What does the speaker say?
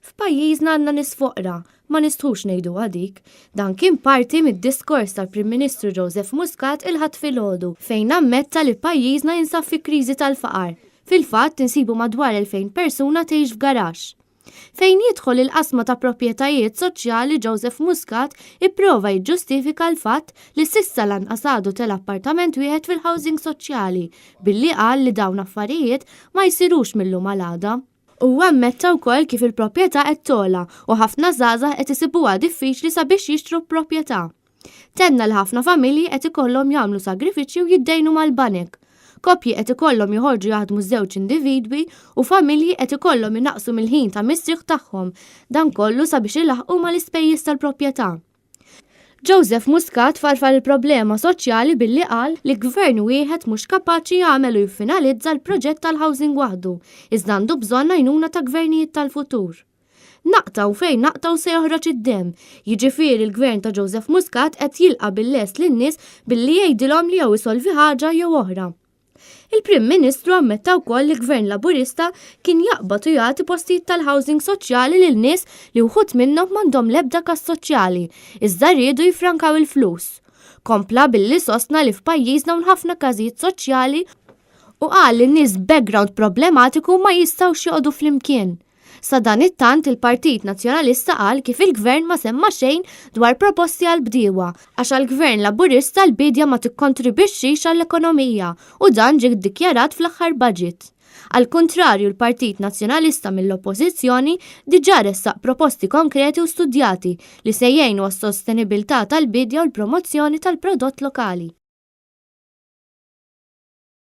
F'pajjiżna għandna nies foqra, ma nistħux ngħiduha dik. Dan kien parti mid-diskors tal-Prim Ministru Joseph Muscat il-Ħadd filgħodu fejn ammetta li pajjiżna jinsab fi kriżi tal-faqar. Fil-fatt insibu madwar 2,000 persuna tgħix f'garaxx. Fejn jidħol il-qasma ta' proprjetajiet soċjali Joseph Muscat ipprova jiġġustifika l-fatt li s'issa lanqas għadu tela' appartament wieħed fil-housing soċjali billi qal li dawn affarijiet ma jsirux mil-lum għal għada. Huwa ammetta wkoll kif il-proprjetà qed togħla u ħafna żgħażagħ qed isibuha diffiċli sabiex jixtru proprjetà. Tenna li ħafna familji qed ikollhom jagħmlu sagrifiċċji u jiddejnu mal-banek. Koppji qed ikollhom joħorġu jaħdmu żewġ individwi u familji qed ikollhom inaqqsu mill-ħin ta' mistrieħ tagħhom, dan kollu sabiex ilaħħqu mal-ispejjeż tal-proprjetà. Joseph Muscat farfar il-problema soċjali billi qal li gvern wieħed mhux kapaċi jagħmel u jiffinalizza l-proġett tal-housing waħdu, iżda għandu bżonn għajnuna ta' gvernijiet tal-futur. Naqtgħu fejn naqtgħu se joħroġ id-demm, jiġifieri l-gvern ta' Joseph Muscat qed jilqa' bil-lest lin-nies billi jgħidilhom li jew isolvi ħaġa jew oħra. Il-Prim Ministru ammetta wkoll li Gvern Laburista kien jaqbad u jagħti postijiet tal-housing soċjali lil nies li wħud minnhom m'għandhom l-ebda każ soċjali, iżda riedu jiffrankaw il-flus. Kompla billi sostna li f'pajjiżna hawn ħafna każijiet soċjali u qal li nies b'background problematiku ma jistgħux joqogħdu flimkien. Sadanittant il-Partit Nazzjonalista qal kif il-Gvern ma semma xejn dwar proposti għall-bdiewa għax għall-Gvern Laburista l-biedja ma tikkontribixxix għall-ekonomija u dan ġie ddikjarat fl-aħħar budget. Għall-kuntrarju l-Partit Nazzjonalista mill-Oppożizzjoni diġà ressaq proposti konkreti u studjati li se jgħinu għas-sostenibilità tal-biedja u l-promozzjoni tal-prodott lokali.